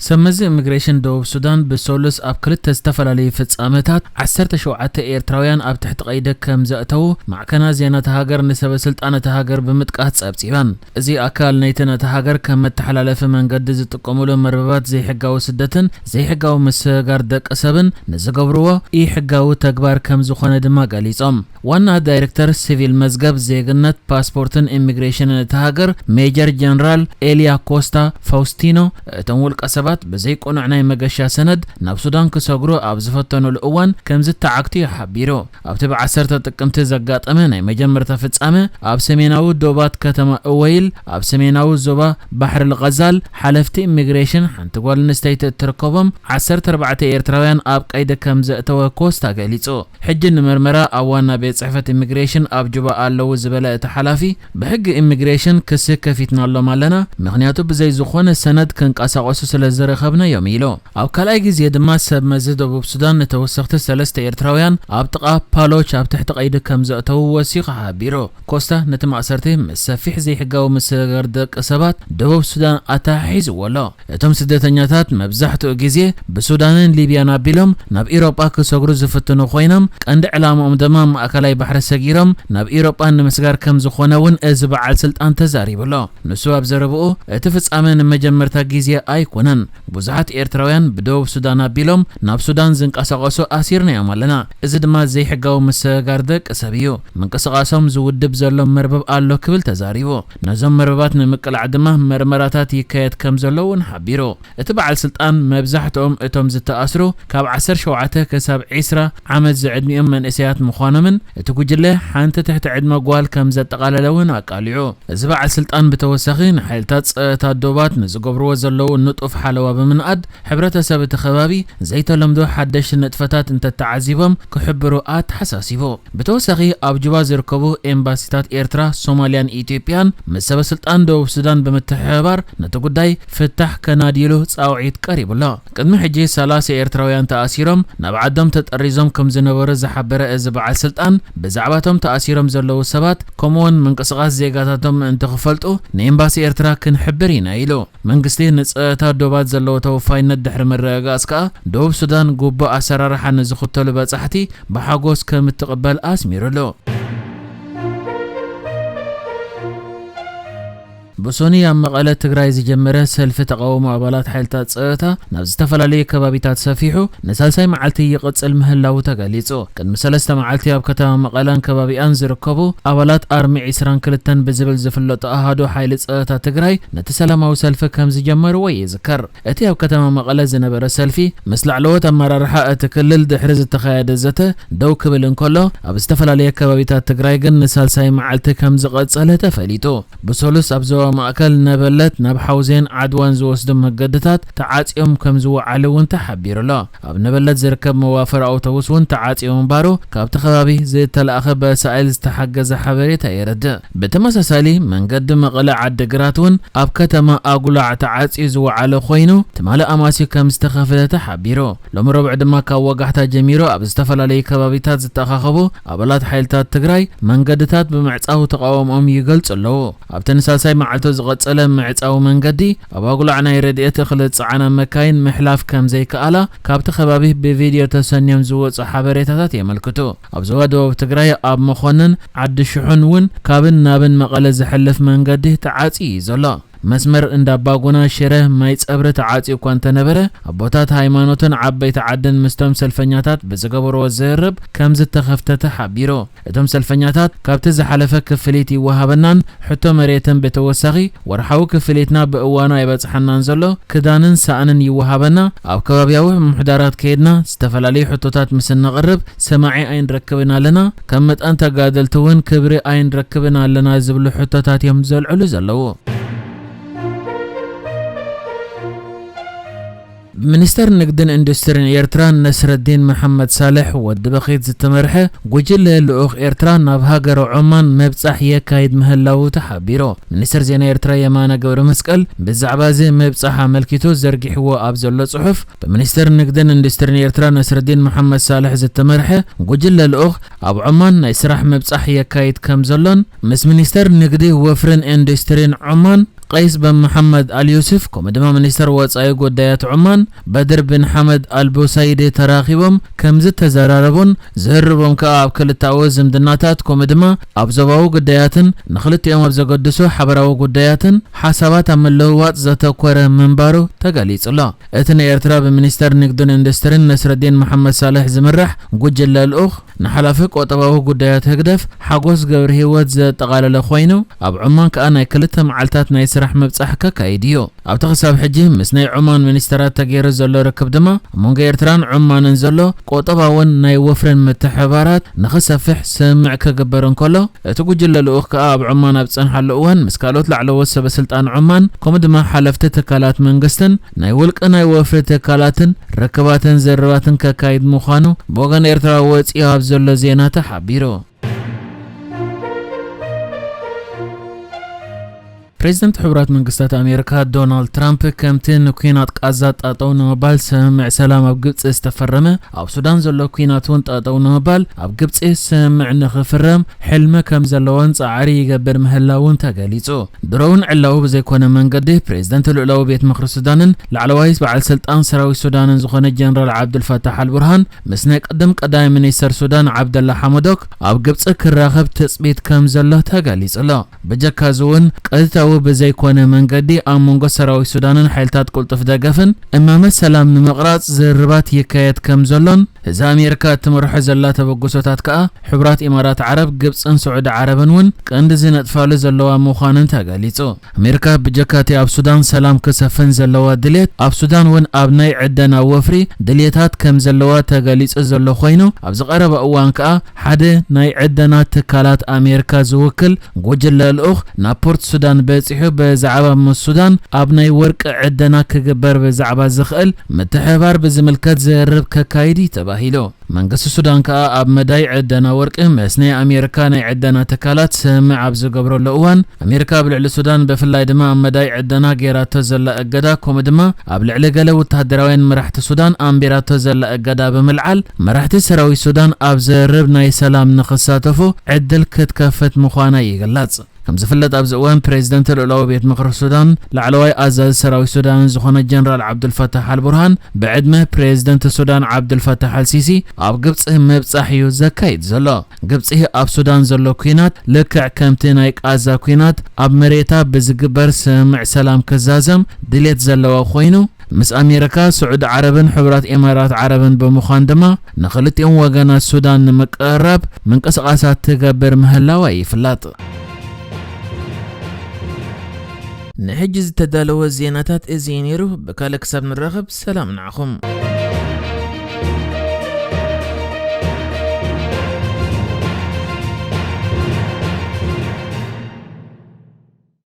ሰብ መዚ ኢሚግሬሽን ደቡብ ሱዳን ብሰሉስ ኣብ ክልተ ዝተፈላለዩ ፍጻመታት ዓሰርተ ሸውዓተ ኤርትራውያን ኣብ ትሕቲ ቀይዲ ከም ዘእተዉ ማዕከናት ዜና እታ ሃገር ንሰበ ስልጣን እታ ሃገር ብምጥቃስ ጸብጺበን። እዚ ኣካል ናይቲ ነታ ሃገር ከም መተሓላለፊ መንገዲ ዝጥቀሙሉ መርበባት ዘይሕጋዊ ስደትን ዘይሕጋዊ ምስግጋር ደቂ ሰብን ንዝገብርዎ ኢሕጋዊ ተግባር ከም ዝኾነ ድማ ገሊጾም። ዋና ዳይሬክተር ሲቪል መዝገብ ዜግነት፣ ፓስፖርትን ኢሚግሬሽንን እታ ሃገር ሜጀር ጀነራል ኤልያ ኮስታ ፋውስቲኖ፣ እቶም ውልቀ ሰባት ብዘይቅኑዕ ናይ መገሻ ሰነድ ናብ ሱዳን ክሰግሩ ኣብ ዝፈተኑሉ እዋን ከም ዝተዓግቱ እዩ ሓቢሩ። ኣብቲ ብ ዓሰርተ ጥቅምቲ ዘጋጠመ ናይ መጀመርታ ፍጻመ ኣብ ሰሜናዊ ዶባት ከተማ እወይል ኣብ ሰሜናዊ ዞባ ባሕሪ ልቐዛል ሓለፍቲ ኢሚግሬሽን ሓንቲ ጓል ኣንስተይቲ እትርከቦም ዓሰርተ ኣርባዕተ ኤርትራውያን ኣብ ቀይዲ ከም ዘእተወ ኮስታ ገሊጹ። ሕጂ ንምርመራ ኣብ ዋና ቤት ጽሕፈት ኢሚግሬሽን ኣብ ጁባ ኣለዉ ዝበለ እቲ ሓላፊ፣ ብሕጊ ኢሚግሬሽን ክሲ ከፊትናሎም ኣለና፣ ምኽንያቱ ብዘይ ዝኾነ ሰነድ ክንቀሳቐሱ ስለ ዝረኸብናዮም ኢሉ። ኣብ ካልኣይ ግዜ ድማ ሰብ መዚ ደቡብ ሱዳን ንተወሰኽቲ ሰለስተ ኤርትራውያን ኣብ ጥቓ ፓሎች ኣብ ትሕቲ ቀይዲ ከም ዘእተዉ ወሲኹ ሓቢሩ። ኮስታ ነቲ ማእሰርቲ ምስ ሰፊሕ ዘይሕጋዊ ምስግጋር ደቂ ሰባት ደቡብ ሱዳን ኣተሓሒዝዎ ኣሎ። እቶም ስደተኛታት መብዛሕትኡ ግዜ ብሱዳንን ሊብያን ኣቢሎም ናብ ኢሮጳ ክሰግሩ ዝፍትኑ ኮይኖም፣ ቀንዲ ዕላምኦም ድማ ማእከላይ ባሕሪ ሰጊሮም ናብ ኢሮጳ ንምስጋር ከም ዝኾነ እውን እዚ በዓል ስልጣን ተዛሪቡ ኣሎ። ንሱ ኣብ ዘረብኡ፣ እቲ ፍጻመ ንመጀመርታ ግዜ ኣይኮነን። ብዙሓት ኤርትራውያን ብደቡብ ሱዳን ኣቢሎም ናብ ሱዳን ዝንቀሳቐሱ ኣሲርናዮም ኣለና። እዚ ድማ ዘይሕጋዊ ምስግጋር ደቂ ሰብ እዩ። ምንቅስቓሶም ዝውድብ ዘሎ መርበብ ኣሎ ክብል ተዛሪቡ። ነዞም መርበባት ንምቅላዕ ድማ መርመራታት ይካየድ ከም ዘሎ እውን ሓቢሩ። እቲ በዓል ስልጣን መብዛሕትኦም እቶም ዝተኣስሩ ካብ ዓሰርተ ሸውዓተ ክሳብ ዕስራ ዓመት ዝዕድሚኦም መንእሰያት ምዃኖምን እቲ ጉጅለ ሓንቲ ትሕቲ ዕድመ ጓል ከም ዘጠቓለለ እውን ኣቃሊዑ። እዚ በዓል ስልጣን ብተወሳኺ ንሓይልታት ጸጥታ ዶባት ንዝገብርዎ ዘለዉ ንጡፍ ሓለዋ ብምንኣድ ሕብረተሰብ እቲ ከባቢ ዘይተለምዶ ሓደሽቲ ንጥፈታት እንተተዓዚቦም ክሕብሩ ኣተሓሳሲቡ። ብተወሳኺ ኣብ ጁባ ዝርከቡ ኤምባሲታት ኤርትራ፣ ሶማልያን ኢትዮጵያን ምስ ሰበ ስልጣን ደቡብ ሱዳን ብምትሕብባር ነቲ ጉዳይ ፍታሕ ከናድይሉ ጻውዒት ቀሪቡ ኣሎ። ቅድሚ ሕጂ ሰላሳ ኤርትራውያን ተኣሲሮም ናብ ዓዶም ተጠሪዞም ከም ዝነበሩ ዝሓበረ እዚ በዓል ስልጣን፣ ብዛዕባቶም ተኣሲሮም ዘለዉ ሰባት ከምኡውን ምንቅስቓስ ዜጋታቶም ምእንቲ ክፈልጡ ንኤምባሲ ኤርትራ ክንሕብር ኢና ኢሉ። መንግስቲ ንጸጥታ ዶባት ዘለዎ ተወፋይነት ድሕሪ ምርግጋጽ ከኣ ደቡብ ሱዳን ግቡእ ኣሰራርሓ ንዝኽተሉ በጻሕቲ ብሓጎስ ከም እትቕበል ኣስሚሩሉ። ብሶኒ ኣብ መቐለ ትግራይ ዝጀመረ ሰልፊ ተቓውሞ ኣባላት ሓይልታት ጸጥታ ናብ ዝተፈላለዩ ከባቢታት ሰፊሑ ንሳልሳይ መዓልቲ ይቕጽል ምህላዉ ተገሊጹ። ቅድሚ ሰለስተ መዓልቲ ኣብ ከተማ መቐለን ከባቢኣን ዝርከቡ ኣባላት ኣርሚ ዕስራን ክልተን ብዝብል ዝፍለጡ ኣሃዱ ሓይሊ ጸጥታ ትግራይ ነቲ ሰላማዊ ሰልፊ ከም ዝጀመርዎ ይዝከር። እቲ ኣብ ከተማ መቐለ ዝነበረ ሰልፊ ምስ ላዕለዎት ኣመራርሓ እቲ ክልል ድሕሪ ዝተኻየደ ዘተ ደው ክብል እንከሎ፣ ኣብ ዝተፈላለየ ከባቢታት ትግራይ ግን ንሳልሳይ መዓልቲ ከም ዝቐጸለ ተፈሊጡ። ብሰሉስ ኣብ ዞባ ማእከል ነበለት ናብ ሓውዜን ዓድዋን ዝወስዱ መገድታት ተዓጽዮም ከም ዝወዓሉ እውን ተሓቢሩ ኣሎ። ኣብ ነበለት ዝርከብ መዋፈር ኣውቶቡስ እውን ተዓጽዮ ምንባሩ ካብቲ ከባቢ ዝተላእኸ ብእስራኤል ዝተሓገዘ ሓበሬታ የረድእ። ብተመሳሳሊ መንገዲ መቐለ ዓዲግራት እውን ኣብ ከተማ ኣጉላዕ ተዓጽዩ ዝወዓለ ኮይኑ፣ ትማሊ ኣማስዩ ከም ዝተኸፍተ ተሓቢሩ። ሎሚ ረቡዕ ድማ ካብ ወጋሕታ ጀሚሩ ኣብ ዝተፈላለዩ ከባቢታት ዝተኣኻኸቡ ኣባላት ሓይልታት ትግራይ መንገድታት ብምዕጻው ተቓውሞኦም ይገልጹ ኣለዉ። ኣብቲ ንሳልሳይ መዓልቱ ዝቐጸለ ምዕጻው መንገዲ ኣብ ኣጉላዕ ናይ ረድኤት እኽሊ ዝጸዓና መካይን ምሕላፍ ከም ዘይከኣላ ካብቲ ከባቢ ብቪድዮ ተሰንዮም ዝወጹ ሓበሬታታት የመልክቱ። ኣብ ዞባ ደቡብ ትግራይ ኣብ መኾንን ዓዲ ሽሑን እውን ካብን ናብን መቐለ ዝሕልፍ መንገዲ ተዓጽዩ እዩ ዘሎ። መስመር እንዳባጉና ሽረ ማይ ጸብሪ ተዓጽዩ እኳ እንተነበረ፣ ኣቦታት ሃይማኖትን ዓበይቲ ዓድን ምስቶም ሰልፈኛታት ብዝገበርዎ ዝርርብ ከም ዝተኸፍተ ተሓቢሩ። እቶም ሰልፈኛታት ካብቲ ዝሓለፈ ክፍሊት ይወሃበናን ሕቶ መሬትን ብተወሳኺ ወርሓዊ ክፍሊትና ብእዋኑ ኣይበጽሓናን ዘሎ፣ ክዳንን ሳእንን ይወሃበና፣ ኣብ ከባቢያዊ ምምሕዳራት ከይድና ዝተፈላለዩ ሕቶታት ምስ እነቕርብ ሰማዒ ኣይንረክብን ኣለና፣ ከም መጠን ተጋደልቲ እውን ክብሪ ኣይንረክብን ኣለና ዝብሉ ሕቶታት እዮም ዘልዕሉ ዘለዉ። ብሚኒስተር ንግድን ኢንዱስትሪን ኤርትራ ነስረዲን መሓመድ ሳልሕ ወዲ በኺት ዝተመርሐ ጉጅለ ልኡኽ ኤርትራ ናብ ሃገረ ዖማን ምብጻሕ የካይድ ምህላዉ ተሓቢሩ። ሚኒስተር ዜና ኤርትራ የማነ ገብረ መስቀል ብዛዕባ እዚ ምብጻሕ ኣመልኪቱ ዘርጊሕዎ ኣብ ዘሎ ጽሑፍ፣ ብሚኒስተር ንግድን ኢንዱስትሪን ኤርትራ ነስረዲን መሓመድ ሳልሕ ዝተመርሐ ጉጅለ ልኡኽ ኣብ ዖማን ናይ ስራሕ ምብጻሕ የካይድ ከም ዘሎን ምስ ሚኒስተር ንግዲ ወፍርን ኢንዱስትሪን ዖማን ቀይስ በን መሓመድ ኣልዩስፍ ከምኡ ድማ ሚኒስተር ወጻኢ ጉዳያት ዑማን በድር ብን ሓመድ ኣልቡሳይዲ ተራኺቦም ከም ዝተዘራረቡን ዝህርቦም ከኣ ኣብ ክልተኣዊ ዝምድናታት ከምኡ ድማ ኣብ ዞባዊ ጉዳያትን ንክልቲኦም ኣብ ዘገድሱ ሓበራዊ ጉዳያትን ሓሳባት ኣብ ምልውዋጥ ዘተኮረ ምንባሩ ተገሊጹ ኣሎ። እቲ ንኤርትራ ብሚኒስተር ንግድን ኢንዱስትሪን ነስረዲን መሓመድ ሳልሕ ዝምራሕ ጉጅለ ልኡኽ ንሓላፊ ቆጠባዊ ጉዳያት ህግደፍ ሓጎስ ገብረ ህይወት ዘጠቓለለ ኮይኑ፣ ኣብ ዑማን ከኣ ናይ ክልተ መዓልታት ናይ ስራሕ ምብጻሕ ከካይድ እዩ። ኣብቲ ክሳብ ሕጂ ምስ ናይ ዑማን ሚኒስተራት ተገይሩ ዘሎ ርክብ ድማ ኣብ መንጎ ኤርትራን ዑማንን ዘሎ ቆጠባውን ናይ ወፍርን ምትሕባራት ንኽሰፍሕ ስምምዕ ክግበር እንከሎ፣ እቲ ጉጅለ ልኡኽ ከኣ ኣብ ዑማን ኣብ ዝጸንሓሉ እዋን ምስ ካልኦት ላዕለዎት ሰበ ስልጣን ዑማን ከምኡ ድማ ሓለፍቲ ትካላት መንግስትን ናይ ውልቂ ናይ ወፍሪ ትካላትን ርክባትን ዘረባትን ከካይድ ምዃኑ ብወገን ኤርትራ ወጺኡ ኣብ ዘሎ ዜና ተሓቢሩ። ፕሬዚደንት ሕቡራት መንግስታት ኣሜሪካ ዶናልድ ትራምፕ ከምቲ ንኲናት ቃዛ ጠጠው ንምባል ስምምዕ ሰላም ኣብ ግብፂ ዝተፈረመ ኣብ ሱዳን ዘሎ ኲናት እውን ጠጠው ንምባል ኣብ ግብፂ ስምምዕ ንኽፍረም ሕልሚ ከም ዘለዎን ጻዕሪ ይገብር ምህላውን ተገሊጹ። ድሮውን ዕላዊ ብዘይኮነ መንገዲ ፕሬዚደንት ልኡላዊ ቤት ምኽሪ ሱዳንን ላዕለዋይ በዓል ስልጣን ሰራዊት ሱዳንን ዝኾነ ጀነራል ዓብዱልፈታሕ ኣልቡርሃን ምስ ናይ ቅድም ቀዳማይ ሚኒስተር ሱዳን ዓብደላ ሓመዶክ ኣብ ግብፂ ክራኸብ ትፅቢት ከም ዘሎ ተገሊጹ ኣሎ። ብጀካ እዚ እውን ቀጥታዊ ብዘይኮነ መንገዲ ኣብ መንጎ ሰራዊት ሱዳንን ሓይልታት ቅልጡፍ ደገፍን እማመ ሰላም ንምቕራጽ ዝርርባት ይካየድ ከም ዘሎን፣ እዚ ኣሜሪካ እትመርሖ ዘላ ተበግሶታት ከኣ ሕቡራት ኢማራት ዓረብ፣ ግብጽን ስዑዲ ዓረብን እውን ቀንዲ ዝነጥፋሉ ዘለዋ ምዃንን ተገሊጹ። ኣሜሪካ ብጀካቲ ኣብ ሱዳን ሰላም ክሰፍን ዘለዋ ድሌት፣ ኣብ ሱዳን እውን ኣብ ናይ ዕደና ወፍሪ ድሌታት ከም ዘለዋ ተገሊጹ ዘሎ ኮይኑ፣ ኣብዚ ቀረባ እዋን ከኣ ሓደ ናይ ዕደና ትካላት ኣሜሪካ ዝውክል ጉጅለ ልኡኽ ናብ ፖርት ሱዳን በጺሑ ብዛዕባ ምስ ሱዳን ኣብ ናይ ወርቂ ዕደና ክግበር ብዛዕባ ዝኽእል ምትሕብባር ብዝምልከት ዘርብ ከካይድ እዩ ተባሂሉ። መንግስቲ ሱዳን ከኣ ኣብ መዳይ ዕደና ወርቂ ምስ ናይ ኣሜሪካ ናይ ዕደና ትካላት ስምምዕ ኣብ ዝገብረሉ እዋን፣ ኣሜሪካ ኣብ ልዕሊ ሱዳን ብፍላይ ድማ ኣብ መዳይ ዕደና ገይራቶ ዘላ እገዳ፣ ከምኡ ድማ ኣብ ልዕሊ ገለ ወተሃደራውያን መራሕቲ ሱዳን ኣንቢራቶ ዘላ እገዳ ብምልዓል፣ መራሕቲ ሰራዊት ሱዳን ኣብ ዘርብ ናይ ሰላም ንኽሳተፉ ዕድል ክትከፍት ምዃና ይግለጽ። ከም ዝፍለጥ ኣብዚ እዋን ፕሬዚደንት ልኡላዊ ቤት ምኽሪ ሱዳን ላዕለዋይ ኣዛዚ ሰራዊት ሱዳንን ዝኾነ ጀነራል ዓብዱልፈታሕ ኣልቡርሃን ብዕድመ ፕሬዚደንት ሱዳን ዓብዱልፈታሕ ኣልሲሲ ኣብ ግብፂ ምብፃሕ እዩ ዘካይድ ዘሎ። ግብፂ ኣብ ሱዳን ዘሎ ኲናት ልክዕ ከምቲ ናይ ቃዛ ኲናት ኣብ መሬታ ብዝግበር ስምምዕ ሰላም ክዛዘም ድሌት ዘለዋ ኮይኑ ምስ ኣሜሪካ፣ ስዑዲ ዓረብን ሕቡራት ኢማራት ዓረብን ብምዃን ድማ ንኽልቲኦም ወገናት ሱዳን ንምቅርራብ ምንቅስቓሳት ትገብር ምህላዋ ይፍለጥ። ንሕጂ ዝተዳለወ ዜናታት እዚ እዩ ነይሩ። ብካልእ ክሳብ ንራኸብ ሰላም ንዓኹም።